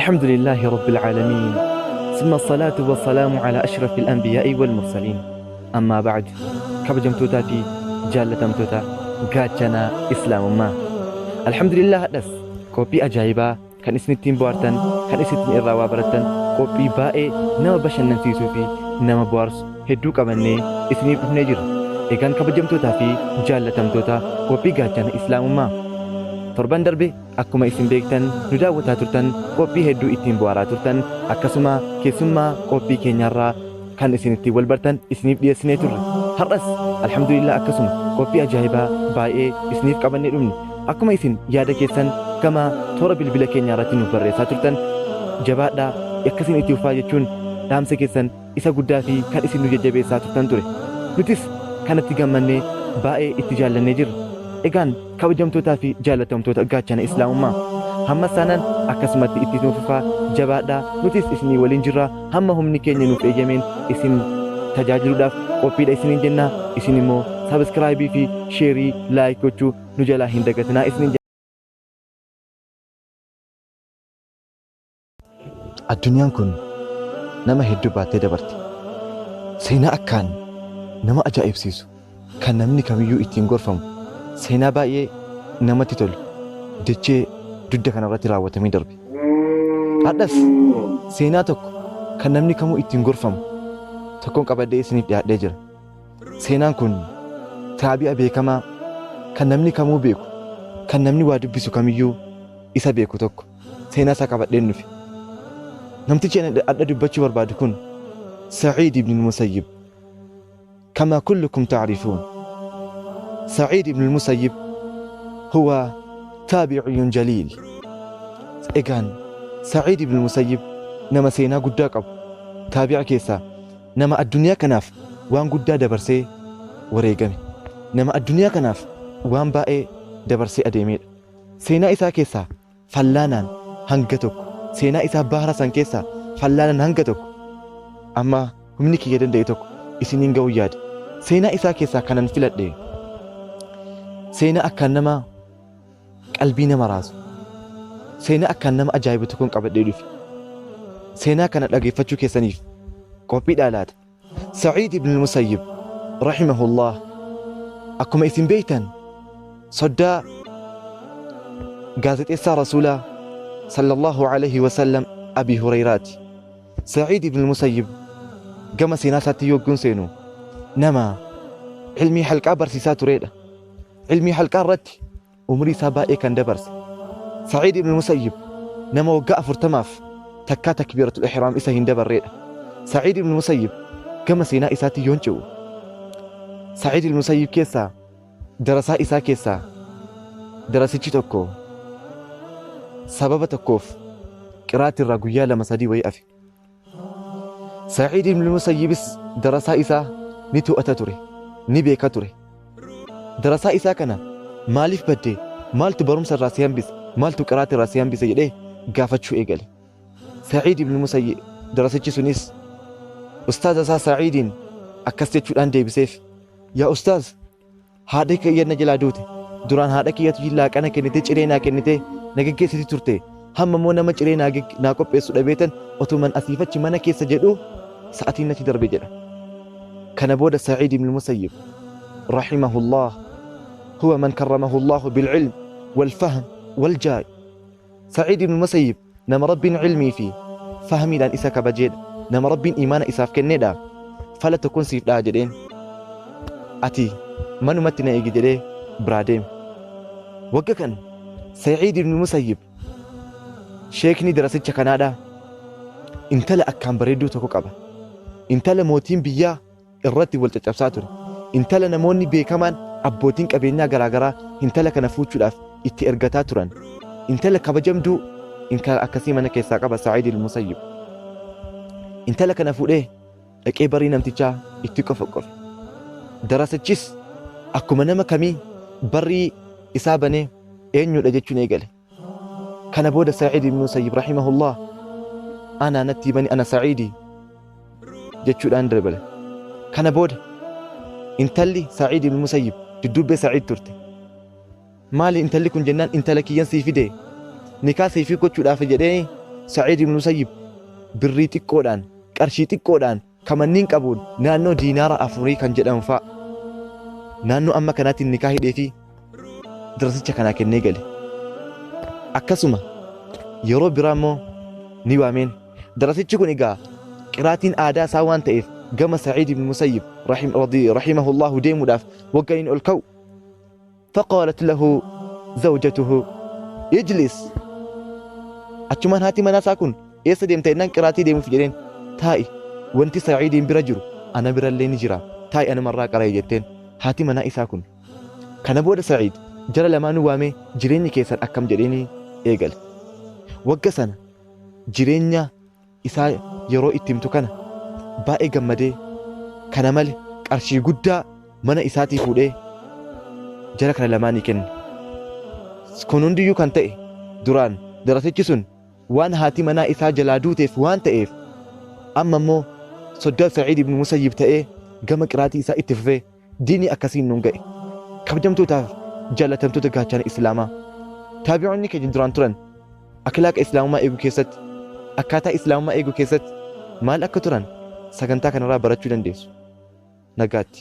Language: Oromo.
الحمد لله رب العالمين، ثم الصلاة والسلام على أشرف الأنبياء والمرسلين. أما بعد، kabajamtootaa fi jaallatamtoota gaachana Islaamummaa. Alhamdulillah, hadhas qophii ajaa'ibaa kan isin ittiin bohaartan, kan isin ittiin irraa waa barattan, qophii baay'ee nama bashannansiisuu fi nama bohaarsu hedduu qabannee isiniif dhufnee jirra. Egaan kabajamtootaa fi jaallatamtoota qophii gaachana Islaamummaa, torban darbe akkuma isin beektan nu daawwataa turtan, qophii hedduu ittiin bohaaraa turtan, akkasuma keessummaa qophii keenyarraa kan isin ittiin wal bartan isiniif dhiyeessinee turre. Har'as alhamdulillah akkasuma qophii ajaa'ibaa baay'ee isiniif qabannee dhufne. Akkuma isin yaada keessan gama toora bilbila keenyaa irratti nuuf barreessaa turtan, jabaadhaa, akkasiin itti fufaa jechuun dhaamsa keessan isa guddaa fi kan isin nu jajjabeessaa turtan ture. Nutis kanatti gammannee baay'ee itti jaallannee jirra. Egaan kabajamtootaa fi jaallatamtoota gaachana Islaamummaa, hammas taanaan akkasumatti itti nuuf fufaa, jabaadhaa, nutis isinii waliin jirra. Hamma humni keenya nuuf eeyyameen isin tajaajiluudhaaf qophiidha isiniin jenna. Isin immoo subscribe fi share, like gochuu nu jalaa hin dagatinaa isiniin jenna. Addunyaan kun nama hedduu baattee dabarte. Seenaa akkaan nama ajaa'ibsiisu, kan namni kamiyyuu ittiin gorfamu, seenaa baay'ee namatti tolu dachee dugda kanarratti raawwatamee darbe. Hadhas seenaa tokko kan namni kamuu ittiin gorfamu tokkoon qabadhee isiniif dhiyaadhee jira. Seenaan kun taabi'a beekamaa kan namni kamuu beeku, kan namni waa dubbisu kamiyyuu isa beeku tokko seenaa isaa qabadheen dhufe. Namtichi ani adha dubbachuu barbaadu kun Sa'iid ibn Musayyib. كما كلكم تعرفون، سعيد بن المسيب هو تابعي جليل. Egaan Sa'iid ibn Musayyib nama seenaa guddaa qabu, taabi'a keessaa nama addunyaa kanaaf waan guddaa dabarsee wareegame, nama addunyaa kanaaf waan baay'ee dabarsee adeemedha. Seenaa isaa keessaa fallaanaan hanga tokko, seenaa isaa bahara san keessaa fallaanaan hanga tokko, amma humni kiyya danda'e tokko isiniin ga'uu yaada. Seenaa isaa keessaa kanan filadhe seenaa akkaan nama qalbii nama raasu, seenaa akkaan nama ajaa'ibu tokkoon qabadhee dhufe. Seenaa kana dhageeffachuu keessaniif qophiidhaa laata? Sa'iid ibn Musayyib rahimahullah, akkuma isin beektan, soddaa gaazexeessaa Rasuulaa sallallahu alaihi wasallam Abi Hureyraati. Sa'iid ibn Musayyib gama seenaa isaatti yogguun seenu, nama ilmii halqaa barsiisaa turedha. Ilmii halqaa irratti umrii isaa baay'ee kan dabarse. Sa'iid ibn Musayyib nama waggaa 40f takkaa takbiiratul ihraam isa hin dabarreedha. Sa'iid ibn Musayyib gama seenaa isaatti yoon ce'u, Sa'iid ibn Musayyib keessaa darasaa isaa keessaa darasichi tokko sababa tokkoof qiraati irraa guyyaa lama sadii wayii afe. Sa'iid ibn Musayyibis darasaa isaa ni to'ata ture, ni beeka ture. Darasaa isaa kana maaliif badde, maaltu barumsa irraa si hambise, maaltu qiraati irraa si hambise jedhee gaafachuu eegale. Sa'iid ibn Musayyib, darasichi sunis ustaaza isaa Sa'iidiin akkas jechuudhaan deebiseef: "Yaa ustaaz, haadha kiyya na jalaa duute. Duraan haadha kiyyatu laaqana kennitee, ciree naa kennitee na geggeessiti turte. Hamma immoo nama ciree naa qopheessu dhabeetan otuman asiifachi mana keessa jedhu sa'atiin natti darbe" jedha. Kana booda Sa'iid ibn Musayyib rahimahullah, huwa man karramahu Allahu bil'ilm wal fahm wal jaay. Sa'iid ibn Musayyib nama Rabbiin ilmii fi fahmiidhaan isa kabajeedha. Nama Rabbiin imaana isaaf kenneedha. "Fala tokkon siif dha'a" jedheen. "Ati manumatti na eegi" jedhee biraa deeme. Wagga kan Sa'iid ibn Musayyib, sheekni darasicha kanaadha, intala akkaan bareedduu tokko qaba. Intala mootiin biyyaa irratti wal caccabsaa ture. Intala namoonni beekamaan, abbootiin qabeenyaa garaagaraa intala kana fuuchuudhaaf itti ergataa turan. Intala kabajamduu, intala akkasii mana keessaa qaba Sa'iid al-Musayyib. Intala kana fuudhee dhaqee barii namtichaa itti qofa qofe. Darasichis akkuma nama kamii barrii isaa banee "Eenyudha?" jechuun eegale. Kana booda Sa'iid ibn Musayyib rahimahullah "Anaa, natti bani, ana Sa'iidi" jechuudhaan dabale. Kana booda intalli Sa'iid ibn Musayyib dudduubbee Sa'iid turte. "Maali intalli kun?" jennaan, "Intala kiyyan sii fide, nikaa siifii gochuudhaaf jedhee Sa'iid ibn Musayyib birrii xiqqoodhaan, qarshii xiqqoodhaan, kamanniin qabuun naannoo diinaara afurii kan jedhamu fa'a naannoo amma kanaatiin nikaa hidhee fi darasicha kanaa kennee gale. Akkasuma yeroo biraa immoo ni waameen. Darasichi kun egaa qiraatiin aadaa isaa waan ta'eef gama Sa'iid ibn Musayyib rahimahullahu deemuudhaaf wagga inni ol ka'u faqaalat lahu zawjatuhu ijlis. Achumaan haati manaa isaa kun eessa deemta jennaan qiraatii deemuuf jedheen. Taa'i, wanti Sa'iidiin bira jiru ana birallee ni jira, taa'i anumarraa qara'i jetteen haati manaa isaa kun. Kana booda Sa'iid jara lamaanuu waamee jireenyi keessan akkam jedheenii eegale. Wagga sana jireenya isaa yeroo itti himtu kana baay'ee gammadee kana male qarshii guddaa mana isaatii fuudhee jara kana lamaanii kenne. Kun hundiyyuu kan ta'e duraan darasichi sun waan haati manaa isaa jalaa duuteef waan ta'eef amma immoo soddaa Sa'iid ibn Musayyib ta'ee gama qiraatii isaa itti fufee diinii akkasiin nuun ga'e. Kabajamtootaaf jaallatamtoota gaachana Islaamaa. Taabi'oonni keenya duraan turan akhlaaqa Islaamummaa eeguu keessatti, akkaataa Islaamummaa eeguu keessatti maal akka turan sagantaa kanarraa barachuu dandeessu. Nagaatti.